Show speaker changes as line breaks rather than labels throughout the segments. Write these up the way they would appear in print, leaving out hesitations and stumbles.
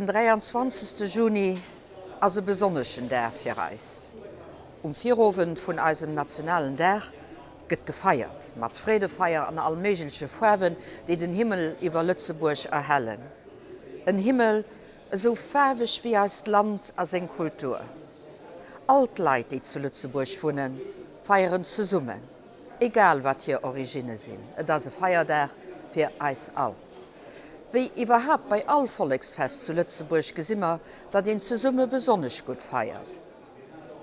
23. Juni ass e besonneschen Dag fir eis. Um Virowend vun eisem nationalen Dag gëtt gefeiert, mat Freedefeier an all méigleche Faarwen, déi den Himmel iwwer Lëtzebuerg erhellen. En Himmel esou faarweg wéi eist Land a seng Kultur. All d'Leit, déi zu Lëtzebuerg wunnen, feieren zesummen, egal wat hir Originne sinn. Et ass e Feierdag fir eis all. Wéi iwwerhaapt bei all Volleksfest zu Lëtzebuerg gesi mer, datt een zesumme besonnesch gutt feiert.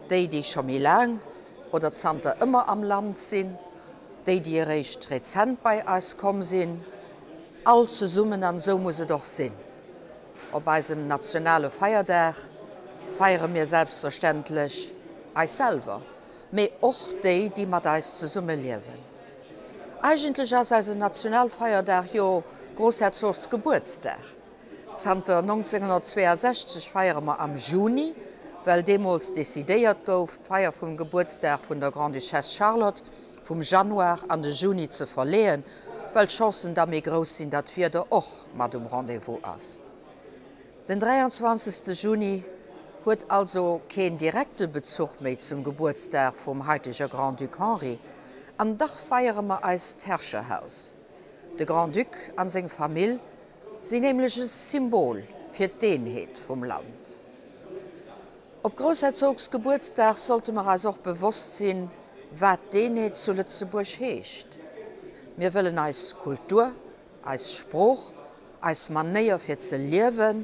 Déi, déi scho méi laang oder zanter ëmmer am Land sinn, déi, déi eréischt rezent bei eis komm sinn, all zesummen an esou muss et och sinn. Op eisem nationale Feierdag feiere mir selbstverständlech eis selwer, mee och déi, déi mat eis zesumme liewen. Eigentlech ass eisen Nationalfeierdag jo Grossherzogsgebuertsdag. Zanter 1962 feiere mer am Juni, well deemools decidéiert gouf, d'Feier vum Gebuertsdag vun der Grande-Duchesse Charlotte vum Januar an de Juni ze verleeën, well d'Chancen da méi grouss sinn, datt d'Wieder och mat um Rendez-vous ass. Den 23 Juni huet also keen direkte Bezuch méi zum Gebuertsdag vum haiteger Grand-Duc Henri, an dach feiere mer eist Herrscherhaus. De Grand-Duc an seng Famill sinn nämlech e Symbol fir d'Eenheet vum Land. Op Groussherzogsgebuertsdag sollte mer eis och bewosst sinn, wat d'Eenheet zu Lëtzebuerg heescht. Mir wëllen eis Kultur, eis Sprooch, eis Manéier fir ze liewen.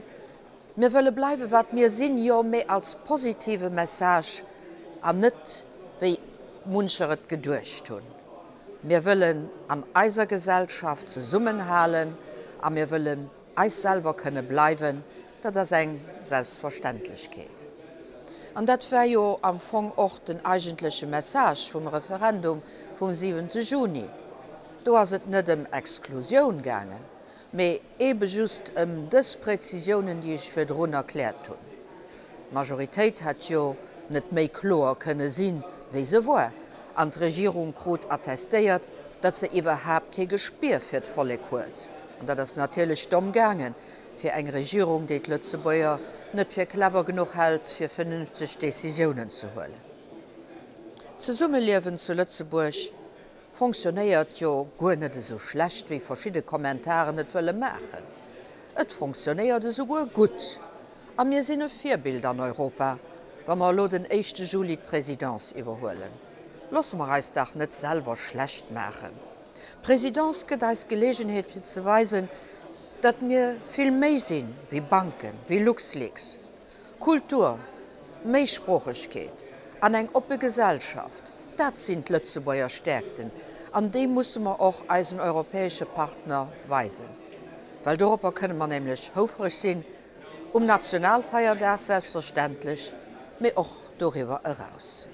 Mir wëlle bleiwe wat mir sinn, jo, mee als positive Message an net wéi muncher et geduecht hunn. Mir wëllen an eiser Gesellschaft zesummenhalen a mir wëllen eis selwer kënne bleiwen, dat ass eng Selbstverständlechkeet. An dat war jo am Fong och den eigentleche Message vum Referendum vum 7 Juni. Do ass et net ëm Exklusioun gaangen, mee eebe just ëm dës Präzisiounen, déi ech virdrun erkläert hunn. D'Majoritéit hätt jo net méi kloer kënne sinn, wéi se war, an d'Regierung krut attestéiert, datt se iwwerhaapt kee Gespier fir d'Vollek huet. An dat ass natierlech domm gaangen fir eng Regierung, déi d'Lëtzebuerger net fir clever genuch hält, fir vernünfteg Decisiounen ze huelen. D'Zesummeliewen zu Lëtzebuerg fonctionnéiert jo guer net esou schlecht, wéi verschidde Kommentaren et wëlle maachen. Et fonctionnéiert esouguer gutt. A mir sinn e Virbild an Europa, wa mer elo den éischte Juli d'Présidence iwwerhuelen. Loosse mer eis dach net selwer schlecht maachen. D'Présidence gëtt eis d'Geleegenheet fir ze weisen, datt mir vill méi sinn wéi Banken, wéi Luxleaks. Kultur, Méisproochegkeet an eng oppe Gesellschaft, dat sinn d'Lëtzebuerger Stäerkten an déi musse mer och eisen europäesche Partner weisen, well doropper kënne mer nämlech houfreg sinn, um Nationalfeierdag selbstverständlech, mee och doriwwer eraus.